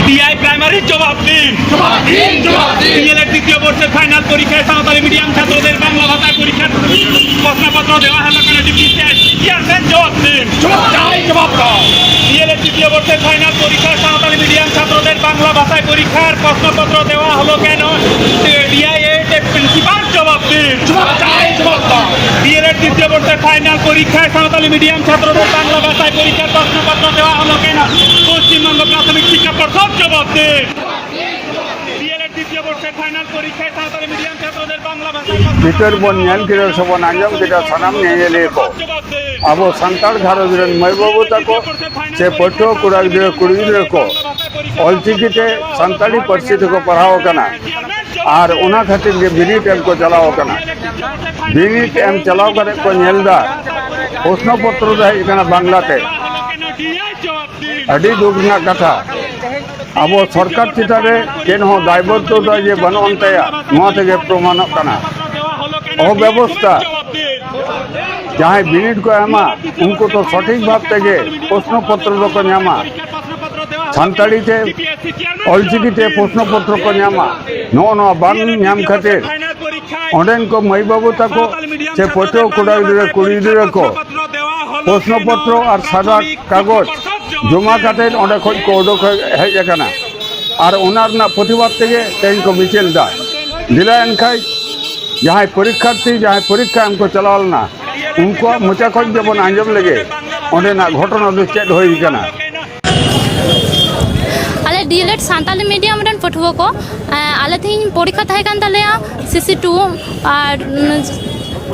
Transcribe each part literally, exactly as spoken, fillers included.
TI প্রাইমারির জবাব দিন। জবাব দিন, জবাব দিন। ডিএলএড দ্বিতীয় বর্ষের ফাইনাল পরীক্ষায় সাঁওতালি মিডিয়াম ছাত্রদের বাংলা ভাষায় পরীক্ষার প্রশ্নপত্র দেওয়া হলো কেন? ডিপিএসসি চেয়ারম্যান জবাব দিন। জবাব চাই, জবাব দাও। ডিএলএড দ্বিতীয় বর্ষের ফাইনাল পরীক্ষায় সাঁওতালি মিডিয়াম ছাত্রদের বাংলা ভাষায় পরীক্ষার প্রশ্নপত্র দেওয়া হলো কেন? ডিআইএড প্রিন্সিপাল জবাব দিন। জবাব চাই, জবাব দাও। ডিএলএড দ্বিতীয় বর্ষের ফাইনাল পরীক্ষায় সাঁওতালি মিডিয়াম ছাত্রদের বাংলা ভাষায় পরীক্ষার প্রশ্নপত্র দেওয়া হলো কেন? পশ্চিমবঙ্গ প্রাথমিক শিক্ষা পর্ষদ জবাব দিন। ডিএলএড দ্বিতীয় বর্ষের ফাইনাল পরীক্ষায় সাঁওতালি মিডিয়াম ছাত্রদের বাংলা ভাষায় প্রশ্নপত্র ᱪᱤᱛᱟᱹᱨ ᱵᱚᱱ ᱧᱮᱞ ᱠᱮᱫᱟ ᱥᱮᱵᱚᱱ ᱟᱸᱡᱚᱢ ᱠᱮᱫᱟ ᱥᱟᱱᱟᱢ ᱧᱮᱧᱮᱞᱤᱭᱟᱹ ᱠᱚ, ᱡᱚᱵᱟᱵ ᱫᱮ᱾ ᱟᱵᱚ ᱥᱟᱱᱛᱟᱲ ᱜᱷᱟᱨᱚᱸᱡᱽ ᱨᱮᱱ ᱢᱟᱹᱭ ᱵᱟᱹᱵᱩ ᱛᱟᱠᱚ ᱥᱮ ᱯᱟᱹᱴᱷᱩᱣᱟᱹ ᱠᱚᱲᱟ ᱜᱤᱫᱽᱨᱟᱹ ᱠᱩᱲᱤ ᱜᱤᱫᱽᱨᱟᱹ ᱠᱚ ᱚᱞᱪᱤᱠᱤ ᱛᱮ ᱥᱟᱱᱛᱟᱲᱤ ᱯᱟᱹᱨᱥᱤ ᱛᱮᱠᱚ ᱯᱟᱲᱦᱟᱣ ᱟᱠᱟᱱᱟ ᱟᱨ ᱚᱱᱟ ᱠᱷᱟᱹᱛᱤᱨ ᱜᱮ ᱵᱤᱱᱤᱰ ᱮᱢ ᱠᱚ ᱪᱟᱞᱟᱣ ᱟᱠᱟᱱᱟ᱾ ᱵᱤᱱᱤᱰ ᱮᱢ ᱪᱟᱞᱟᱣ ᱠᱟᱛᱮ ᱠᱚ ᱧᱮᱞ ᱮᱫᱟ ᱯᱨᱚᱥᱱᱚ ᱯᱚᱛᱨᱚ ᱫᱚ ᱦᱮᱡ ᱟᱠᱟᱱᱟ ᱵᱟᱝᱞᱟ ᱛᱮ᱾ ᱟᱹᱰᱤ ᱫᱩᱠ ᱨᱮᱱᱟᱜ ᱠᱟᱛᱷᱟ᱾ ᱟᱵᱚ ᱥᱚᱨᱠᱟᱨ ᱪᱮᱛᱟᱱ ᱨᱮ ᱪᱮᱫ ᱦᱚᱸ ᱫᱟᱭᱵᱚᱫᱽᱫᱷᱚᱛᱟ ᱡᱮ ᱵᱟᱹᱱᱩᱜ ᱟᱱ ᱛᱟᱭᱟ, ᱱᱚᱣᱟ ᱛᱮᱜᱮ ᱯᱨᱚᱢᱟᱱᱚᱜ ᱠᱟᱱᱟ᱾ ᱚᱵᱮᱵᱚᱥᱛᱷᱟ, ᱡᱟᱦᱟᱸᱭ ᱵᱤᱱᱤᱰ ᱠᱚ ᱮᱢᱟ, ᱩᱱᱠᱩ ᱫᱚ ᱥᱚᱴᱷᱤᱠ ᱵᱷᱟᱵᱽ ᱛᱮᱜᱮ ᱯᱨᱚᱥᱱᱚ ᱯᱚᱛᱨᱚ ᱫᱚᱠᱚ ᱧᱟᱢᱟ, ᱥᱟᱱᱛᱟᱲᱤ ᱛᱮ, ᱚᱞᱪᱤᱠᱤ ᱛᱮ ᱯᱨᱚᱥᱱᱚ ᱯᱚᱛᱨᱚ ᱠᱚ ᱧᱟᱢᱟ᱾ ᱱᱚᱜᱼᱚ ᱱᱚᱣᱟ ᱵᱟᱝ ᱧᱟᱢ ᱠᱷᱟᱹᱛᱤᱨ ᱚᱸᱰᱮᱱ ᱠᱚ ᱢᱟᱹᱭ ᱵᱟᱹᱵᱩ ᱛᱟᱠᱚ ᱥᱮ ᱯᱟᱹᱴᱷᱩᱣᱟᱹ ᱠᱚᱲᱟ ᱜᱤᱫᱽᱨᱟᱹ ᱠᱩᱲᱤ ᱜᱤᱫᱽᱨᱟᱹ ᱠᱚ ᱯᱨᱚᱥᱱᱚ ᱯᱚᱛᱨᱚ ᱟᱨ ᱥᱟᱫᱟ ᱠᱟᱜᱚᱡᱽ ᱡᱚᱢᱟ ᱠᱟᱛᱮ ᱚᱸᱰᱮ ᱠᱷᱚᱱ ᱠᱚ ᱩᱰᱩᱠ ᱦᱮᱡ ᱟᱠᱟᱱᱟ᱾ ᱟᱨ ᱚᱱᱟ ᱨᱮᱱᱟᱜ ᱯᱨᱚᱛᱤᱵᱟᱫ ᱛᱮᱜᱮ ᱛᱮᱦᱮᱧ ᱠᱚ ᱢᱤᱪᱷᱤᱞ ᱮᱫᱟ᱾ ᱫᱮᱞᱟ ᱮᱱᱠᱷᱟᱱ ᱡᱟᱦᱟᱸᱭ ᱯᱚᱨᱤᱠᱠᱷᱟᱨᱛᱷᱤ, ᱡᱟᱦᱟᱸᱭ ᱯᱚᱨᱤᱠᱠᱷᱟ ᱮᱢ ᱠᱚ ᱪᱟᱞᱟᱣ ᱞᱮᱱᱟ, ᱩᱱᱠᱩᱣᱟᱜ ᱢᱚᱪᱟ ᱠᱷᱚᱱ ᱜᱮᱵᱚᱱ ᱟᱸᱡᱚᱢ ᱞᱮᱜᱮ ᱚᱸᱰᱮᱱᱟᱜ ᱜᱷᱚᱴᱚᱱᱟ ᱫᱚ ᱪᱮᱫ ᱦᱩᱭ ᱟᱠᱟᱱᱟ᱾ ᱟᱞᱮ ᱰᱤᱮᱞᱮᱰ ᱥᱟᱱᱛᱟᱞᱤ ᱢᱤᱰᱤᱭᱟᱢ ᱨᱮᱱ ᱯᱟᱹᱴᱷᱩᱣᱟᱹ ᱠᱚ, ᱮᱸ, ᱟᱞᱮ ᱛᱮᱦᱮᱧ ᱯᱚᱨᱤᱠᱠᱷᱟ ᱛᱟᱦᱮᱸ ᱠᱟᱱ ᱛᱟᱞᱮᱭᱟ ᱥᱤᱥᱤ ᱴᱩ, ᱟᱨ, ᱩᱸ,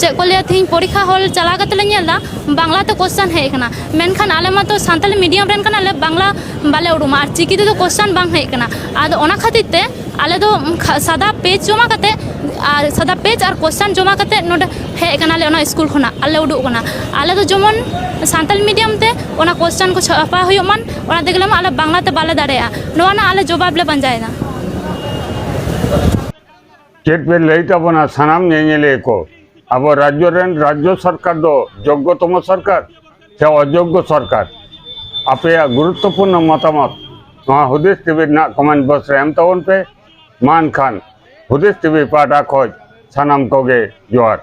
ᱪᱮᱫ ᱠᱚ ᱞᱟᱹᱭᱟ, ᱛᱮᱦᱮᱧ ᱯᱚᱨᱤᱠᱠᱷᱟ ᱦᱚᱞ ᱪᱟᱞᱟᱣ ᱠᱟᱛᱮ ᱞᱮ ᱧᱮᱞ ᱮᱫᱟ ᱵᱟᱝᱞᱟ ᱛᱮ ᱠᱚᱥᱪᱟᱱ ᱦᱮᱡ ᱟᱠᱟᱱᱟ, ᱢᱮᱱᱠᱷᱟᱱ ᱟᱞᱮ ᱢᱟᱛᱚ ᱥᱟᱱᱛᱟᱞᱤ ᱢᱤᱰᱤᱭᱟᱢ ᱨᱮᱱ ᱠᱟᱱᱟᱞᱮ, ᱵᱟᱝᱞᱟ ᱵᱟᱞᱮ ᱩᱨᱩᱢᱟ ᱟᱨ ᱪᱤᱠᱤ ᱛᱮᱫᱚ ᱠᱚᱥᱪᱟᱱ ᱵᱟᱝ ᱦᱮᱡ ᱟᱠᱟᱱᱟ᱾ ᱟᱫᱚ ᱚᱱᱟ ᱠᱷᱟᱹᱛᱤᱨ ᱛᱮ ᱟᱞᱮ ᱫᱚ ᱠᱷᱟ-, ᱥᱟᱫᱟ ᱯᱮᱡᱽ ᱡᱚᱢᱟ ᱠᱟᱛᱮ, ᱟᱨ ᱥᱟᱫᱟ ᱯᱮᱡᱽ ᱟᱨ ᱠᱚᱥᱪᱟᱱ ᱡᱚᱢᱟ ᱠᱟᱛᱮ ᱱᱚᱰᱮ ᱦᱮᱡ ᱟᱠᱟᱱᱟᱞᱮ, ᱚᱱᱟ ᱥᱠᱩᱞ ᱠᱷᱚᱱᱟᱜ ᱟᱞᱮ ᱩᱰᱩᱠ ᱟᱠᱟᱱᱟ᱾ ᱟᱞᱮ ᱫᱚ ᱡᱮᱢᱚᱱ ᱥᱟᱱᱛᱟᱞᱤ ᱢᱤᱰᱤᱭᱟᱢ ᱛᱮ ᱚᱱᱟ ᱠᱚᱥᱪᱟᱱ ᱠᱚ ᱪᱷᱟᱯᱟ ᱦᱩᱭᱩᱜ ᱢᱟ, ᱚᱱᱟ ᱛᱮᱜᱮ ᱞᱮ ᱢᱟ ᱟᱞᱮ ᱵᱟᱝᱞᱟ ᱛᱮ ᱵᱟᱞᱮ ᱫᱟᱲᱮᱭᱟᱜᱼᱟ᱾ ᱱᱚᱣᱟ ᱨᱮᱱᱟᱜ ᱟᱞᱮ ᱡᱚᱵᱟᱵ ᱞᱮ ᱯᱟᱸᱡᱟᱭᱮᱫᱟ᱾ ᱪᱮᱫ ᱯᱮ ᱞᱟᱹᱭ ᱛᱟᱵᱚᱱᱟ ᱥᱟᱱᱟᱢ ᱧᱮᱧᱮᱞᱤᱭᱟᱹ ᱠᱚ? ᱟᱵᱚ ᱨᱟᱡᱽᱡᱚ ᱨᱮᱱ ᱨᱟᱡᱽᱡᱚ ᱥᱚᱨᱠᱟᱨ ᱫᱚ ᱡᱳᱜᱽᱜᱚᱛᱚᱢᱚ ᱥᱚᱨᱠᱟᱨ ᱥᱮ ᱚᱡᱳᱜᱽᱜᱚ ᱥᱚᱨᱠᱟᱨ? ᱟᱯᱮᱭᱟᱜ ᱜᱩᱨᱩᱛᱛᱚᱯᱩᱨᱱᱚ ᱢᱚᱛᱟᱢᱚᱛ ᱱᱚᱣᱟ ᱦᱩᱫᱤᱥ ᱴᱤᱵᱷᱤ ᱨᱮᱱᱟᱜ ᱠᱚᱢᱮᱱᱴ ᱵᱚᱠᱥ ᱨᱮ ᱮᱢ ᱛᱟᱵᱚᱱ ᱯᱮ᱾ ᱢᱟ ᱮᱱᱠᱷᱟᱱ ᱦᱩᱫᱤᱥ ᱴᱤᱵᱷᱤ ᱯᱟᱦᱴᱟ ᱠᱷᱚᱱ ᱥᱟᱱᱟᱢ ᱠᱚᱜᱮ ᱡᱚᱦᱟᱨ᱾